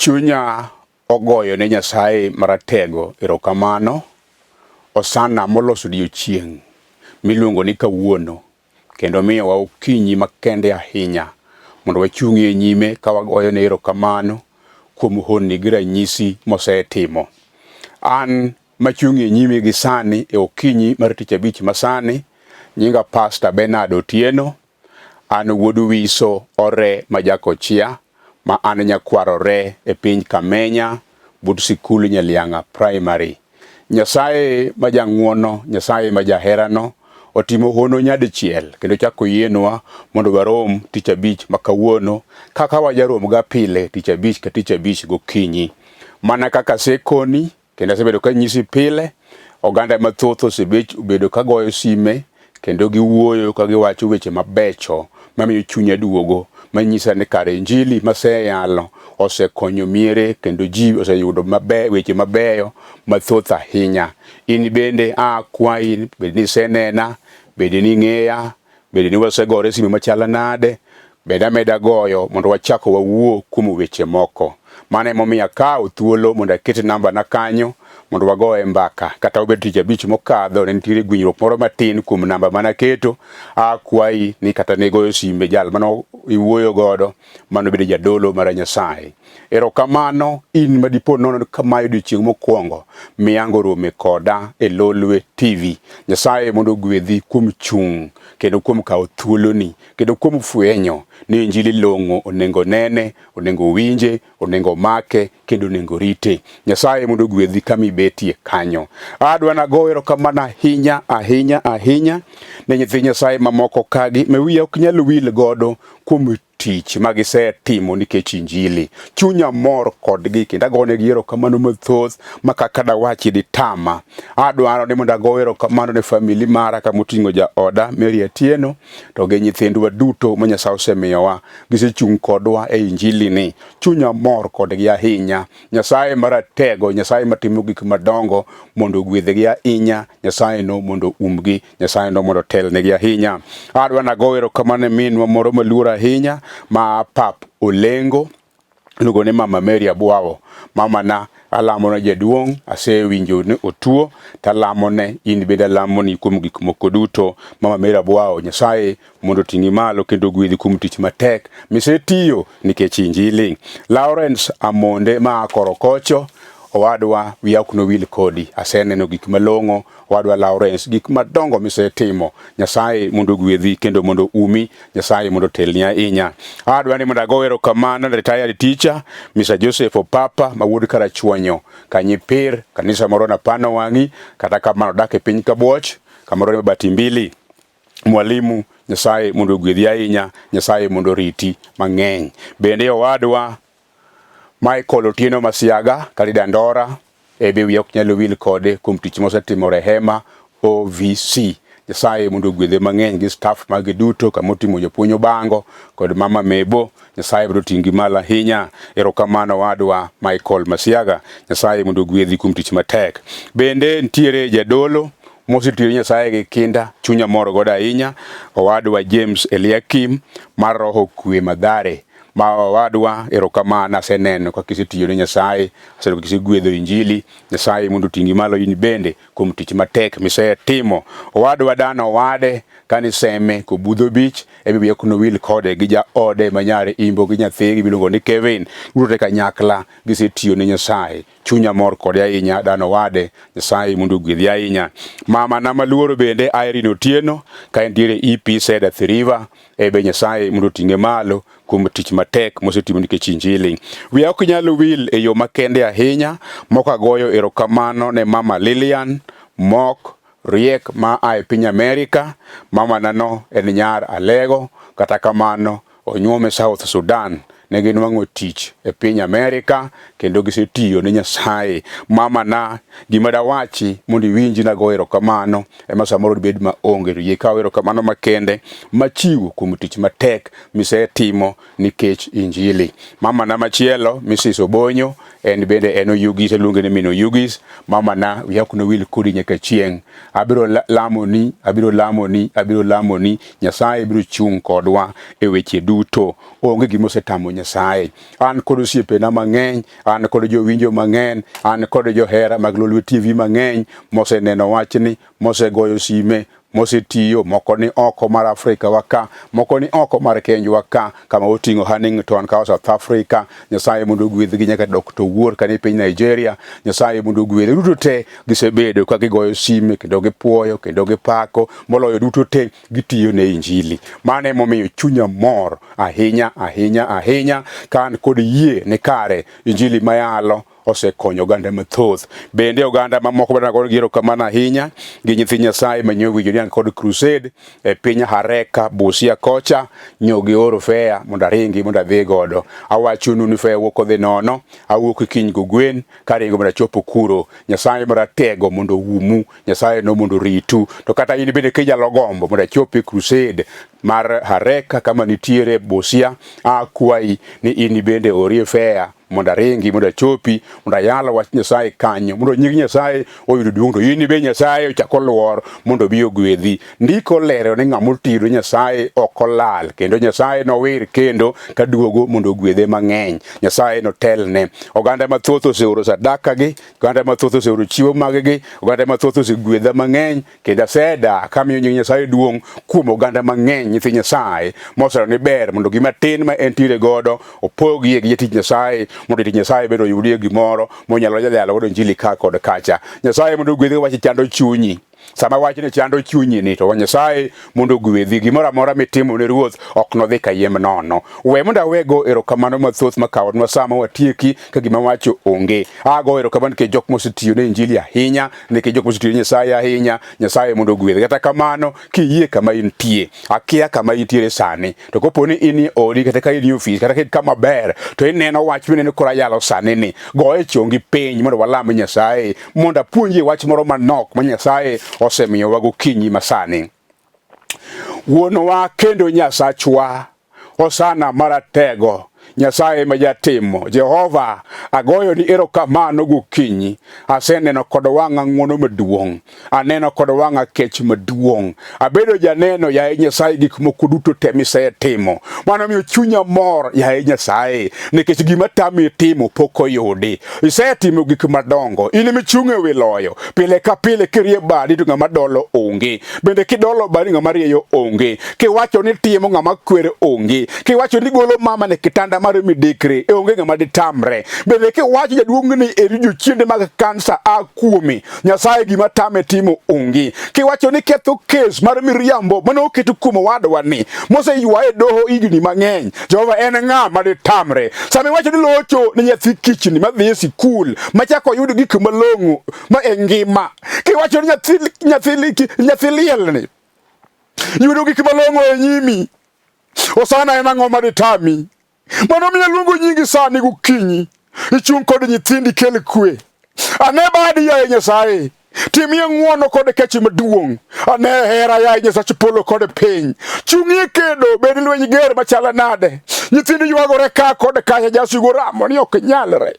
Chunya ogoyo ne Nyasaye Maratego erokamano, Osana moloso odiechieng' miluongo ni kawuono kendo miyowa okinyi makende ahinya mondo wachung'ie e nyime ka wagoyone erokamano kuom honni gi ranyisi mosetimo. An machung' e nyimi gi sani e okinyi mar tich abich masani, nyinga Pastor Bernard Otieno, an wuod Wiso Ore ma Jakochia ma an nyakwar Ore e piny Kamenya but sikul Nyaliang'a Primary. Nyasaye ma jang'uono, Nyasaye ma jaherano otimo hono nyadichiel kendo chako yienwa mondo warom tich abich ma kawuono kaka wajaromga pile tich abich ka tich abich gokinyi. Mana kaka asekoni kendo asebedo ka nyisi pile, oganda mathoth osebedo ka goyo sime kendo giwuoyo ka giwacho weche mabecho mamiyo chunya duogo manyisa ni kare injili maseyalo osekonyo miere kendo ji oseyudo mabe, weche mabeyo mathoth ahinya. In bende akwayi bed ni isenena, bed ni ing'eya, bed ni wasegore sime machalo nade, bed ameda goyo mondo wachak wawuo kuom weche moko. Mano emomiyo akawo thuolo mondo aket namba na kanyo mondo wagoye mbaka. Kata obed tich abich mokadho ne nitiere gwinyruok moro matin kuom namba mane aketo, akwayi ni kata ne goyo sime jal mane iwuoyo godo mano bedo jadolo mar Nyasaye. Erokamano in ma dipo nono kamae odiochieng' mokwongo miyango rome koda e Lolwe TV. Nyasaye mondo ogwedhi kuom chung' kendo kuom kawo thuoloni kendo kuom fwenyo ni injili long'o onego nene, onego winje, onego omake kendo onego rite. Nyasaye mondo ogwedhi kama ibetie kanyo. Adwa nago erokamano ahinya ahinya ahinya ne nyithi Nyasaye mamoko kagi ma wiya ok nyal wil godo kuom tich ma gisetimo nikech injili. Chunya mor kodgi kendo agonegi erokamano mathoth ma kaka dawachi ditama. Adwaro ni mondo ago erokamano ne famili mara kamoting'o jaoda Mary Atieno to gi nyithindwa duto ma Nyasaye osemiyowa. Gisechung' kodwa e injili ni. Chunya mor kodgi ahinya. Nyasaye maratego, Nyasaye matimo gik madongo mondo ogwedhgi ahinya, Nyasaye no mondo umgi, Nyasaye no mondo otelnegi ahinya. Adwa nago erokamano ne minwa moro maluor ahinya ma pap Olengo iluongo ni Mama Mary Abwawo. Mama na alamo ne jaduong', asewinjo ni otuo talamo ne in bende alamoni kuom gik moko duto. Mama Mary Abwawo, Nyasaye mondo oting'i malo kendo ogwedhi kuom tich matek misetiyo nikech injili. Lawrence Amonde ma Korokocho, owadwa wiya ok nowil kodi, aseneno gik malong'o owadwa Lawrence, gik madongo misetimo. Nyasaye mondo ogwedhi kendo mondo umi, Nyasaye mondo otelni ahinya. Adwa ni mondo ago erokamano ne retired teacher Mr. Joseph Opapa ma wuod Karachuonyo, Kanyipir, kanisa moro napano wang'i, kata kamano odak e piny Kabuoch, kamoro ni Mabati Mbili. Mwalimu, Nyasaye mondo ogwedhi ahinya, Nyasaye mondo oriti mang'eny. Bende owadwa Michael Otieno Masiaga, Kalida Ndora, ebe wiya ok nyal wil kode kuom tich mosetimo Rehema OVC. Nyasaye mondo ogwedhe mang'eny gi staff mage duto kamotimo japuonj Obango kod mama Mebo. Nyasaye mondo oting'gi malo ahinya. Erokamano wadwa Michael Masiaga. Nyasaye mondo ogwedhi kuom tich matek. Bende nitiere jadolo mosetiyo Nyasaye gi kinda, chunya mor godo ahinya, owadwa James Eliakim mar Roho Kwe Mathare. Ma owadwa, erokamano, aseneno kaka isetiyo ne Nyasaye, aseneno kaka isegwedho Injili. Nyasaye mondo oting'i malo in bende kuom tich matek misetimo. Owadwa Dan Owade kane iseme kobudho bich, ebe wiya ok nowil kode gi jaode ma nyare Imbo gi nyathigi miluongo ni Kevin. Duto te kanyakla gisetiyo ne Nyasaye. Chunya mor kode ahinya, Dan Owade, Nyasaye mondo ogwedhi ahinya. Mama na maluoro bende Irene Otieno ka entiere EP Seda River, ebe Nyasaye mondo oting'e malo kuom tich matek mosetimo nikech Injili. Wiya ok nyal wil e yo makende ahinya mok agoyo erokamano ne Mama Lilian Mok Riek ma a e piny Amerika. Mama na no en nyar Alego, kata kamano onyuome South Sudan. Ne ginwang'o tich e piny Amerika kendo gisetiyo ne Nyasaye. Mama na gima dawachi mondo iwinji nago erokamano ema samoro dibed maonge to yie ikaw erokamano makende machiwo kuom tich matek misetimo nikech Injili. Mama na machielo Mrs. Obonyo En bende en Oyugis, aluonge ni min Oyugis. Mamana, wiya ok nowil kodi nyaka chieng'. Abiro lamoni, abiro lamoni, abiro lamoni. Nyasaye biro chung' kodwa e weche duto. Onge gima osetamo Nyasaye. An kod osiepena mang'eny, an kod jowinjo mang'eny, an kod johera mag Lolwe TV mang'eny moseneno wachni, mosegoyo sime, mosetiyo, moko ni oko mar Afrika wa ka, moko ni oko mar Kenjwa ka, kama oting'o Huntington ka South Africa. Nyasaye mondo ogwedhgi nyaka Dr. Wuor kani piny Nigeria. Nyasaye mondo ogwedhi duto te gisebedo ka gigoyo sime kendo gipuoyo kendo gipako moloyo duto te gitiyo ne Injili. Mano emomiyo chunya mor ahinya ahinya ahinya ka an kod yie ni kare Injili mayalo osekonyo oganda mathoth. Bende oganda mamoko bende agoyo erokamano ahinya gi nyithi Nyasaye ma nyo winjo ni an kod crusade e piny Hareka Busia kocha nyo gioro fea mondo aringi mondo adhi godo. Awachonu ni fea wuok odhi nono, awuok kiny kogwen karingo mondo achop kuro. Nyasaye maratego mondo oumu, Nyasaye no mondo oritu. To kata in bende kinyalo gombo mondo achop e crusade mar Hareka kama nitiere Busia, akwayi ni in bende orie fea mondo aringi mondo achopi mondo ayal wach Nyasaye kanyo mondo nying Nyasaye oyud duong' to in be Nyasaye ochak oluor mondo obi ogwedhi. Ndiko lero ni ng'ama otiyo Nyasaye ok olal kendo Nyasaye nowir kendo kaduogo mondo ogwedhe mang'eny. Nyasaye notelne. Oganda mathoth oseoro sadaka gi, oganda mathoth oseoro chiwo mag gi, oganda mathoth osegwedha mang'eny kendo asedak kamiyo nying Nyasaye duong' kuom oganda mang'eny nyithi Nyasaye moseneno ni ber mondo gima tin ma entiere godo opogie gi jatich Nyasaye mondo jatich Nyasaye bende oyudie gimoro monyalo yalo godo injili ka kod kacha. Nyasaye mondo ogwedhi wach chando chunyi. Sama wachni chando chunyi ni to Nyasaye mondo ogwedhi gimoro amora mitimo ne Ruoth ok nodhi kayiem nono. We mondo awego erokamano mathoth makawonwa sama watieki ka gima wacho onge. Ago erokamano nikech jok mosetiyo ne injili ahinya, nikech jok mosetiyo ne Nyasaye ahinya, Nyasaye mondo ogwedhi. Kata kamano, kiyie kama intie, akia kama intiere sani, to kopo ni in e odi kata ka in e ofis kata ka in kama ber, to ineno wach mineno koro ayalo sani ni, goye chongi piny mondo walam Nyasaye, mondo apuonjie wach moro manok ma Nyasaye osemiyowa gokinyi masani. Wuonwa kendo Nyasachwa, Hosana maratego, Nyasaye ma jatimo, Jehova, agoyoni erokamano gokinyi. Aseneno kod wang'a ng'wono maduong', aneno kod wang'a kech maduong'. Abedo janeno, yaye Nyasaye, gik moko duto te misetimo. Mano miyo chunya mor, yaye Nyasaye, nikech gima tami timo pok oyudi. Isetimo gik madongo, in emichung' e wi loyo. Pile ka pile kirie badi to ng'ama dolo onge. Bende kidolo badi ng'ama rieyo onge. Kiwacho ni timo ng'ama kwer onge. Kiwacho ni golo mama ne kitanda mar midekre e onge ng'ama ditamre. Bende kiwacho jaduong' ni eri jochiende mag kansa a kuome, Nyasaye gima tame timo onge. Kiwacho ni ketho kes mar miriambo mane oketo kuom owadwa ni moseywaye doho higni mang'eny, Jehova en ng'a ma ditamre? Sama iwacho ni locho ne nyathi kichni madhi e sikul machako yud gik malong'o ma e ngima, kiwacho ni nyathi liel ni yudo gik malong'o e nyimi, Osana en ang'o ma ditami? Mano miyo aluongo nyingi sani gokinyi. Ichung' kod nyithindi kel kwe. Ane badi yaye Nyasaye. Timie ng'wono kod kech maduong'. Ane hera yaye Nyasach polo kod piny. Chung'ie kedo bed lweny ger machalo nade. Nyithindi ywagore ka kod kacha jasigu ramo ni ok nyalre.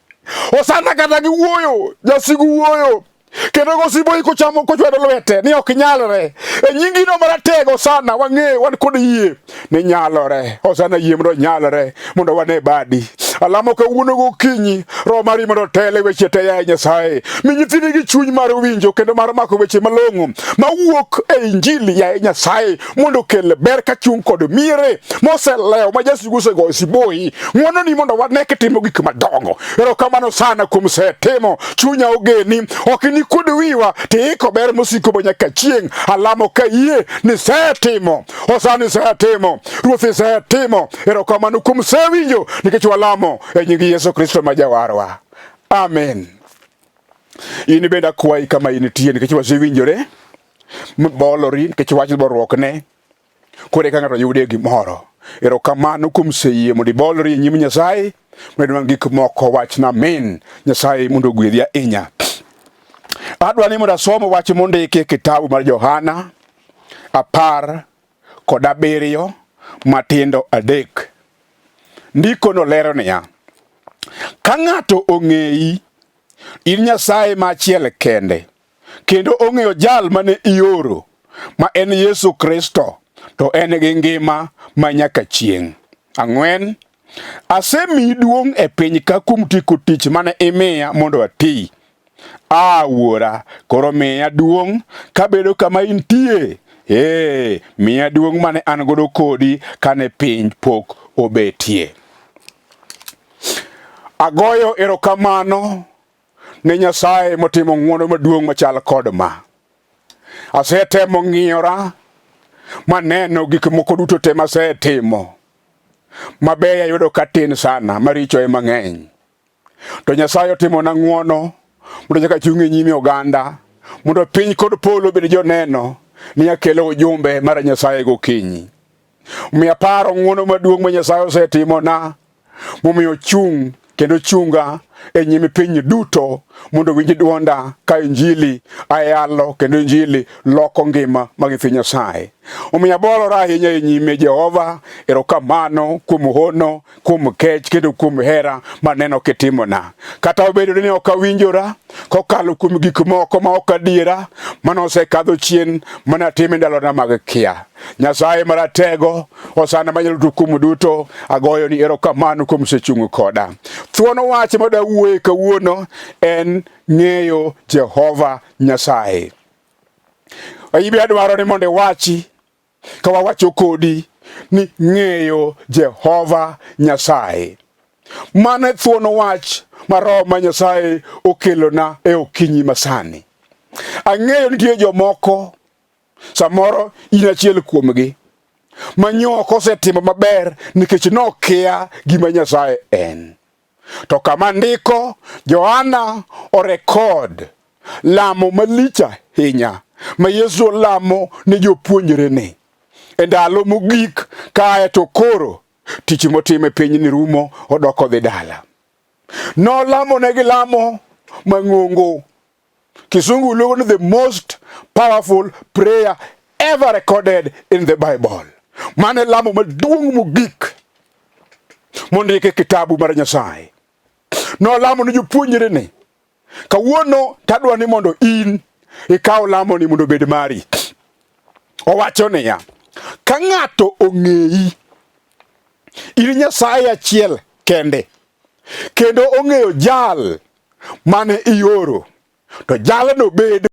Osana kata giwuoyo, jasigu wuoyo. Kendo gosibo kochamo kochwado lwete ni ok nyalre. E nyingino maratego Hosana wang'eyo wan kod yie ni nyalore. Hosana yie mondo nyalre mondo wane badi. Alamo kawuono gokinyi roho mari mondo otel e weche te yaye Nyasaye. Mi nyithindi gi chuny mar winjo kendo mar mako weche malong'o mawuok e Injili yaye Nyasaye mondo okel ber ka chung' kod miere moselewo ma jasigu osegoyo siboi. Ng'wononi mondo wane kitimo gik madongo. Erokamano sana kuom setimo, chunya ogeni, ok inikuod wiwa, tiiko ber mosiko ma nyaka chieng'. Alamo ka yie ni setimo, Hosana isetimo, Ruoth isetimo. Erokamano kuom sewinjo, nikech walamo e nying Yesu Kristo ma Jawarwa. Amen. In bende akwayi kama intie nikech wasewinjore, bolori nikech wach bolruok ne koro eka ng'ato yudie gimoro. Erokamano kuom seyie mondo ibolri e nyim Nyasaye mondo inwang' gik moko. Wachna amin. Nyasaye mondo ogwedhi ahinya. Adwa ni mondo asom wach mondiki e kitabu mar Johana 17 matindo 3. Ndiko no lero niya, Ka ng'ato ong'eyi, in Nyasaye ma achiel kende, kendo ong'eyo jal mane ioro, ma en Yesu Kristo, to en gi ngima ma nyaka chieng'. Ang'wen, asemiyi duong' e piny ka kuom tieko tich mane imiya mondo ati. A Wuora, koro miya duong' kabedo kama intie. Ee, miya duong' mane an godo kodi kane piny pok obetie. Agoyo erokamano ne Nyasaye motimo ng'wono maduong' machal kod ma. Asetemo ng'iyora maneno gik moko duto te masetimo. Mabeyo ayudo ka tin sana, maricho ema ng'eny. To Nyasaye otimona ng'wono mondo nyaka achung' e nyimi oganda mondo piny kod polo obed joneno ni akelo ujumbe mar Nyasaye gokinyi. Omiyo aparo ng'wono maduong' ma Nyasaye osetimona momiyo chung' kendo chunga e nyim piny duto mondo winj dwonda ka injili ayalo kendo injili loko ngima mag nyithi Nyasaye. Omiyo abolora ahinya e nyime Jehova, erokamano kuom hono, kuom kech kendo kuom hera maneno kitimona. Kata obedo ni ok awinjora kokalo kuom gik moko ma ok adiera mane osekadho chien mane atimo e ndalona mag kia. Nyasaye maratego, osana manyalo duto kuom duto, agoyo ni erokamano kuom sechung' koda. Thuon wach ma dawuoye kawuono en ng'eyo Jehova Nyasaye. Ibi adwaro ni mondo iwachi ka wawacho kodi ni ng'eyo Jehova Nyasaye. Mano e thuon wach ma Roho ma Nyasaye okelona e okinyi masani. Ang'eyo nitie jomoko samoro in achiel kuomgi ma nyo ok osetimo maber nikech nokia gima Nyasaye en. To kama ndiko Johana orekod lamo malich ahinya ma Yesu olamo ne jopuonjrene e ndalo mogik kae to koro tich motimo e pinyni rumo odok odhi dala. Nolamo negi lamo mang'ongo. Kisungu luongo ni the most powerful prayer ever recorded in the Bible. Mano e lamo maduong' mogik mondik e kitabu mar Nyasaye. Nolamo ne jopuonjrene. Kawuono tadwa ni mondo in ikaw lamoni mondo obed mari. Owacho niya, ka ng'ato ong'eyi, in Nyasaye achiel kende, kendo ong'eyo jal mane ioro, to jalno bedo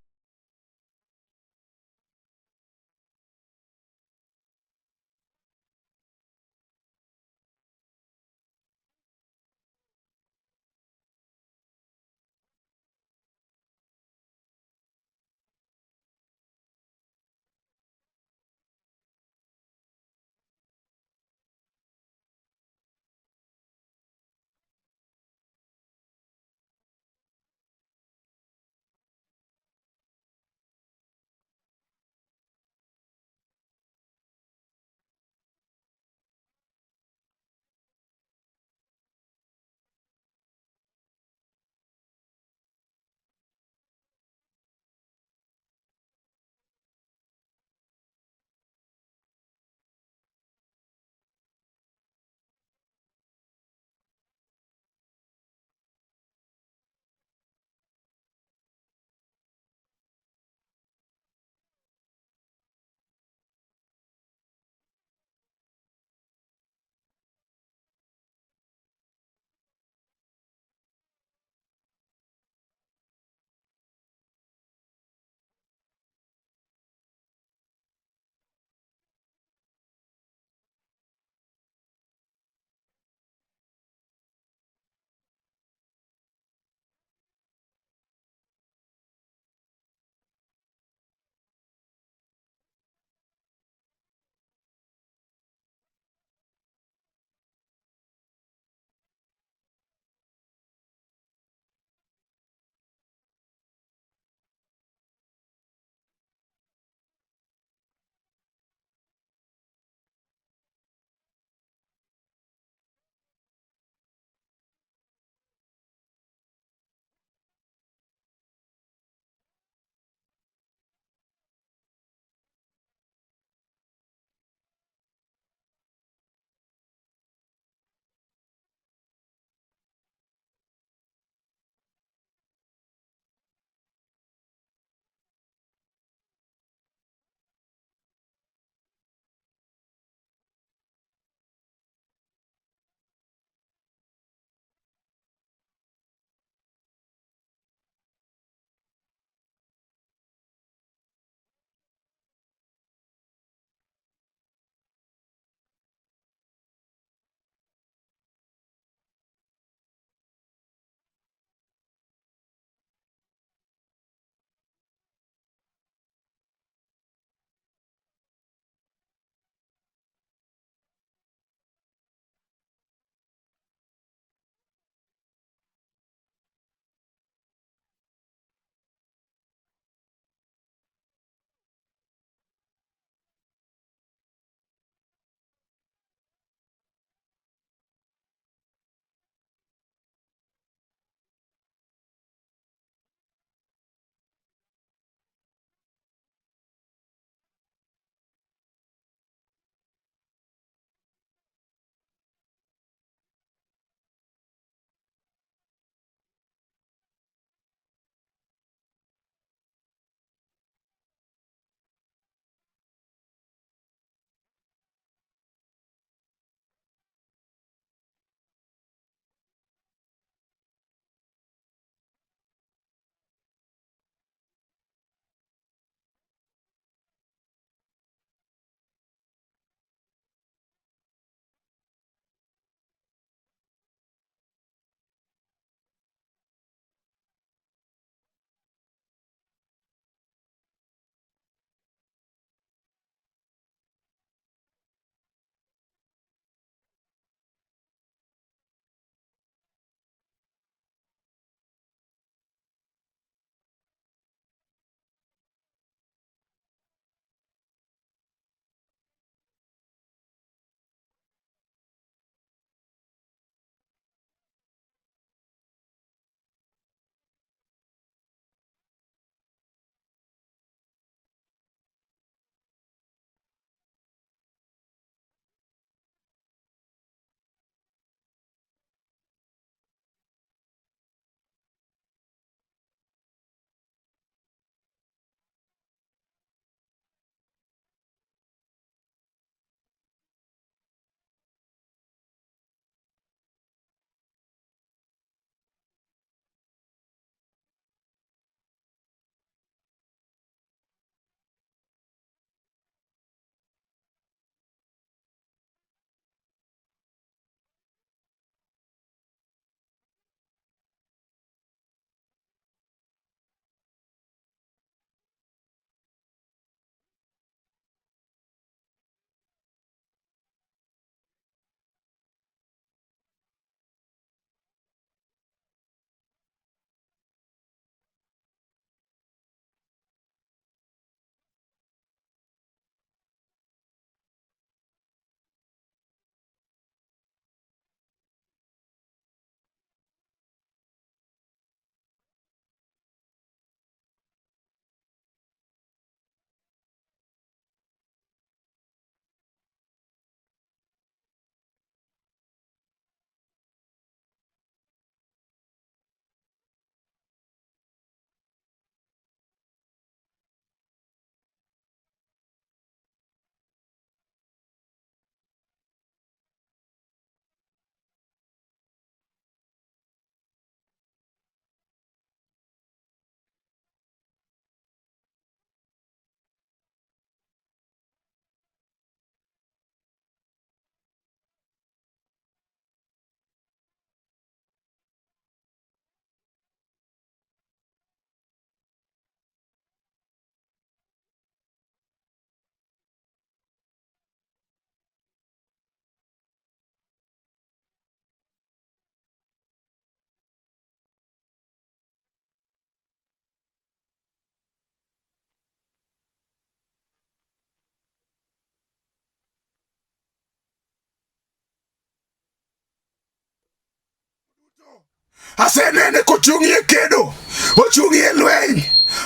Asenene kochung'ie kedo, ochung'ie lweny.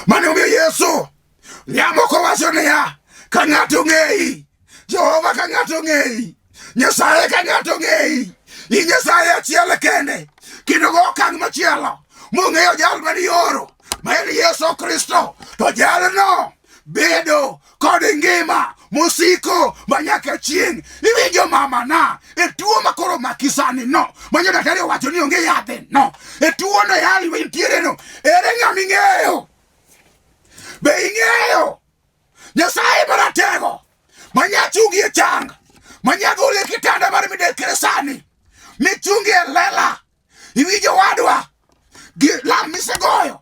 Mane omiyo Yesu yamo kowacho niya, ka ng'ato ng'eyi, Jehova ka ng'ato ng'eyi, Nyasaye ka ng'ato ng'eyi, i Nyasaye achiel kende, kendo go okang' machielo mong'eyo jal mane ioro, ma en Yesu Kristo, to jalno bedo kod ngima mosiko ma nyaka chieng'. Iwinjo mamana, e tuo ma koro maki sani no, ma nyo daktari owacho ni onge yadhe no, e tuo no e hali ma intiere no, ere ng'ama ing'eyo? Be ing'eyo Nyasaye maratego ma nya chungi e chang, ma nya goli e kitanda mar midekre sani, michungi e lela? Iwinjo wadwa, gi lam misegoyo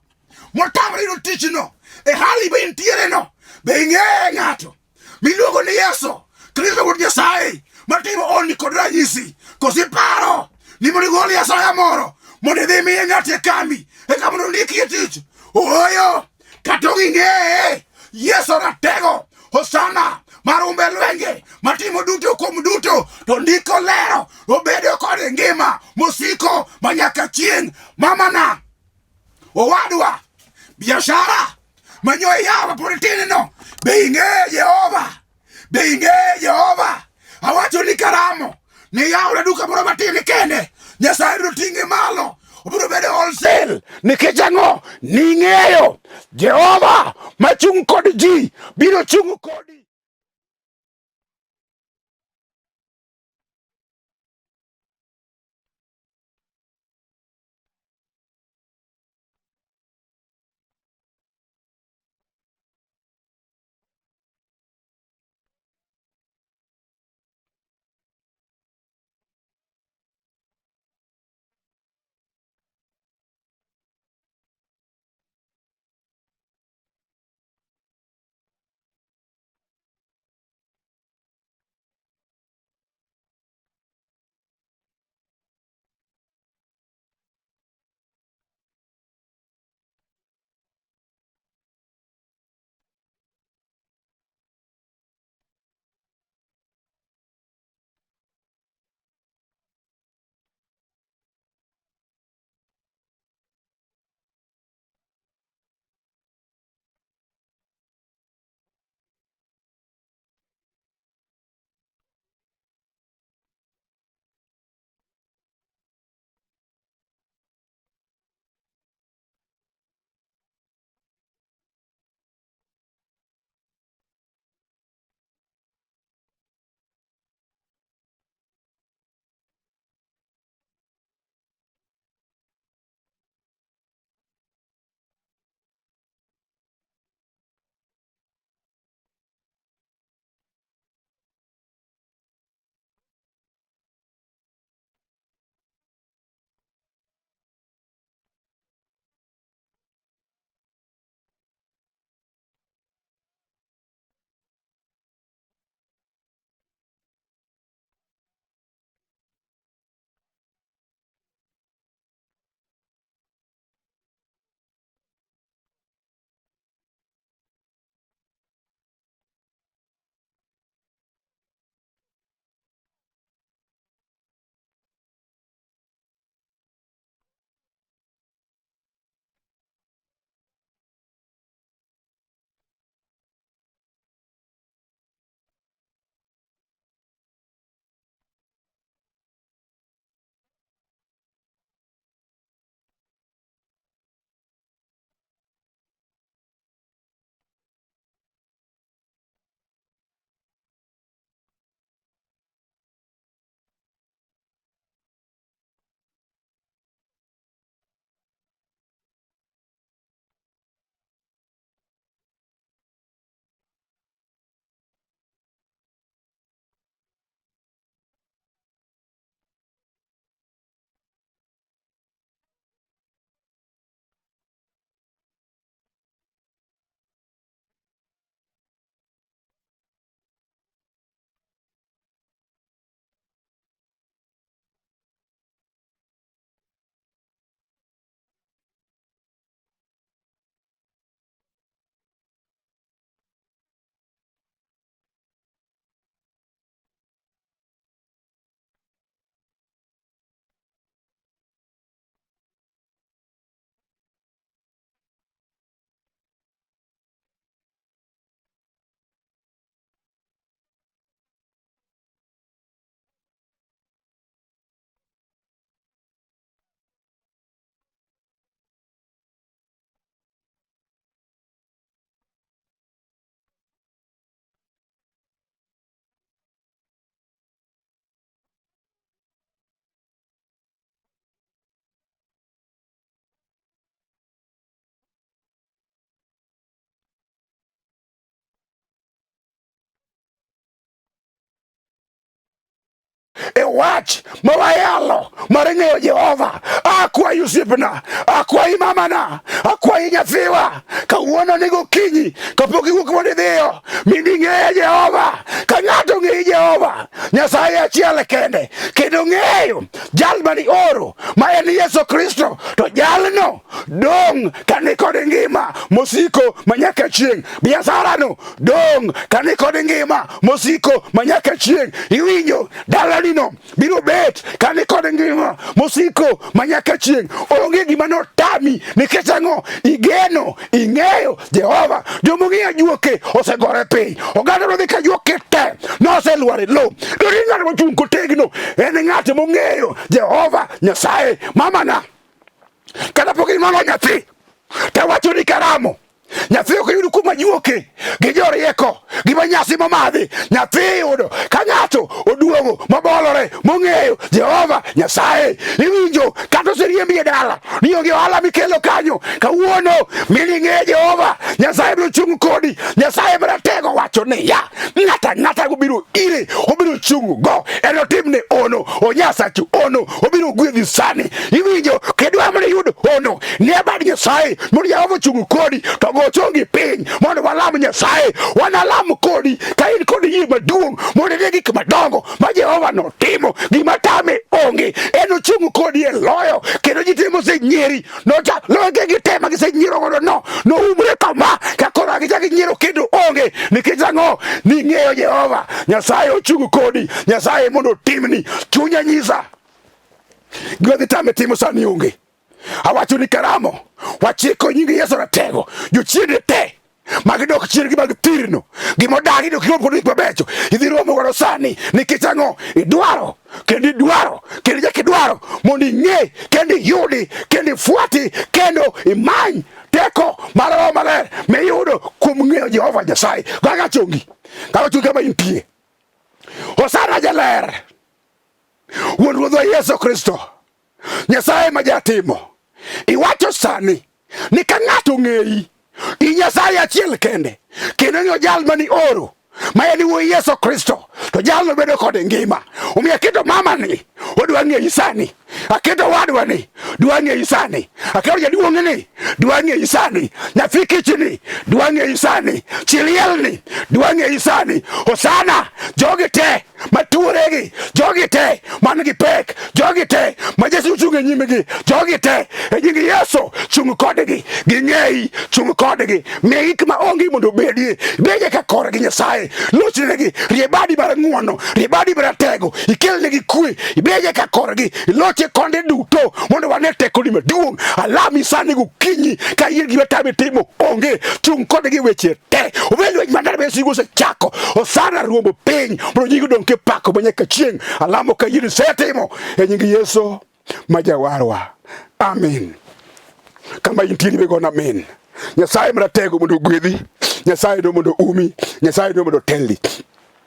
motamre yudo tichno e hali be intiere no, be ing'eye ng'ato miluongo ni Yesu Kristo wuod Nyasaye matimo honni kod ranyisi? Koso iparo ni mondo igol asoya moro mondo idhi miye ng'ato e kambi eka mondo ondiki e tich? Ooyo, kata ok ing'eye Yesu ratego Hosana mar umbe lwenje matimo duto kuom duto, to ndiko lero obedo kod ngima mosiko manyaka chieng'. Mamana, owadwa, biashara manyo iyawo pod tin no, be ing'eyo Jehova? Be ing'eyo Jehova? Awacho ni karamo ni yawna duka moro matin kende, Nyasaye biro ting'e malo, obiro bedo wholesale. Nikech ang'o? Ning'eyo Jehova machung' kod ji biro chung' kodi. E wach ma wayalo mar ng'eyo Jehova, akwayi osiepna, akwayi mamana, akwayi nyathiwa, kawuono ni gokinyi kapok iwuok mondo idhiyo, mondo ing'e Jehova. Ka ng'ato ong'eyi Jehova, Nyasaye achiel kende, kendo ng'eyo jal mani oro ma en Yesu Kristo, to jalno dong' ka ni kod ngima mosiko manyaka chieng'. Biasarano dong' ka ni kod ngima mosiko manyaka chieng'. Iwinjo dalanino biro bet ka ni kod ngima mosiko manyaka chieng'. Onge gima notami nikech ang'o? Igeno, ing'eyo Jehova. Joma ong'eyo ajuoke osegore piny. Oganda nodhi ka ajuoke te noselwar e lowo. To ni ng'at mochung' kotegno en ng'at mong'eyo Jehova Nyasaye. Mamana, kata pok inwang'o nyathi tawacho ni karamo nyathi ok yud kuma juoke gi jorieko gi manyasi momadhi nyathi yudo ka ng'ato oduogo mobolore mong'eyo Jehova Nyasaye iwinjo kata oseriembi e dala ni onge ohala mikelo kanyo kawuono mini ng'e Jehova Nyasaye biro chung' kodi Nyasaye maratego wacho niya ng'ata ang'ata obiro ire obiro chung' go enotimne ono onyasachu ono obiro gwedhi sani iwinjo kidwa mondo iyud hono nie bad Nyasaye mondo Jehova ochung' kodi to go chongi piny mondo walam Nyasaye wanalam kodi ka in kod yie maduong' mondo ine gik madongo ma Jehova notimo gima tame onge en ochung' kodi e loyo kendo ji te mosenyieri nocha loge gi te ma gisenyiero godo no noumre kama ka koro gichak ginyiero kendo onge nikech ang'o ning'eyo Jehova Nyasaye ochung' kodi Nyasaye mondo otimni chunya nyisa gima dhi tame timo sani onge awacho ni karamo wachiko nying Yesu ratego jochiende te magidok chien gi mag thirno gimodagi dok irom kod gik mabecho idhi romo godo sani nikech ang'o idwaro kendo idwaro kendo nyaka idwaro mondo ing'e kendo iyudi kendo ifwati kendo imany teko mar Roho Maler miyudo kuom ng'eyo Jehova Nyasaye kaka chongi kaka chongi kama intie Hosana jaler Wuon Ruodhwa Yesu Kristo Nyasaye ma jatimo iwacho sani ni ka ng'ato ong'eyi i Nyasaye achiel kende kendo ng'eyo jal mani oro ma en wuoyi Yesu Kristo to jalno bedo kode ngima. Omiyo aketo mamani odwa ng'eyi sani, aketo wadwani dwa ng'eyi sani, aketo jaduong'ni dwa ng'eyi sani, nyathi kichni dwa ng'eyi sani, chilielni dwa ng'eyi sani. Hosana jogi te matuoregi, jogi te man gi pek, jogi te ma Yesu ochung' e nyimgi, jogi te e nying Yesu chung' kodgi, ging'eyi, chung' kodgi, mi gik ma onge mondo obedie, bed ka korgi Nyasaye, lochnegi, rie badi mar ng'wono, rie badi mar ratego, ikelnegi kwe, ibed ka korgi, iloche konde duto mondo wane tekoni maduong'. Alami sani gokinyi ka in gima tami timo onge, chung' kodgi weche te obed lweny mandara be sigo osechako osana ruombo piny mondo nyingi odong' kipako ma nyaka chieng' alamo ka yie isetimo e nying Yesu ma jawarwa amin kama intiere be gona amin Nyasaye maratego mondo ogwedhi Nyasaye no mondo umi Nyasaye no mondo otelni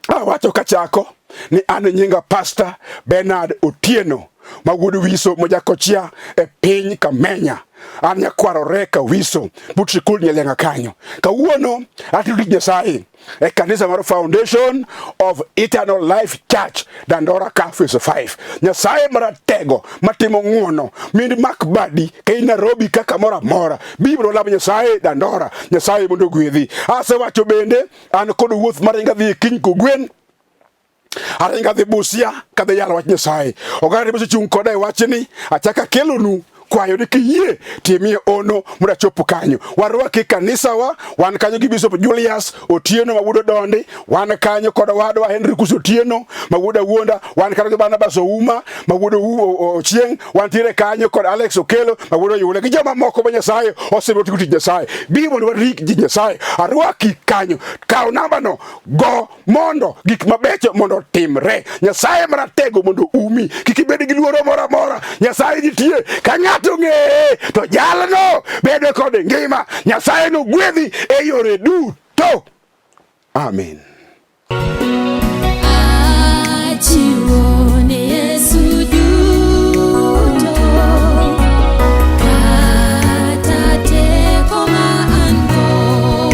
Awacho kachako ni an nyinga Pastor Bernard Otieno ma wuod Wiso mojakochia e piny Kamenya. An nyakwar Oreka Wiso but sikul Nyaleng'a kanyo. Kawuono atiyo tich Nyasaye e kanisa mar Foundation of Eternal Life Church Dandora ka Phase 5. Nyasaye maratego matimo ng'uono mind mak badi ka in Nairobi ka kamoro amora. Bi mondo walam Nyasaye Dandora. Nyasaye mondo ogwedhi. Asewacho bende An kod wuoth maringa dhi kiny kogwen aringa dhi Busia kadhi yalo wach Nyasaye. Oganda mosechung' koda e wachni achaka akelonu kwayo ni kiyie timie ono mondo achop kanyo. Warwaki kanisawa, wan kanyo gi Bishop Julius Otieno ma wuod Odondi, wan kanyo kod owadwa Henrikus Otieno ma wuod Awuonda, wan kanyo gi Barnabas Ouma ma wuod Ochieng', wantiere kanyo kod Alex Okelo ma wuod Oyule gi joma moko ma Nyasaye osemiyo tigo tich Nyasaye. Bi mondo warik ji Nyasaye, arwaki kanyo, kaw nambano, go mondo gik mabecho mondo otimre. Nyasaye maratego mondo umi, kik ibed gi luoro moro amora. Nyasaye nitie, ka ng'ato ng'eye to jalno bedo kod ngima. Nyasaye nogwedhi e yore duto. Amen.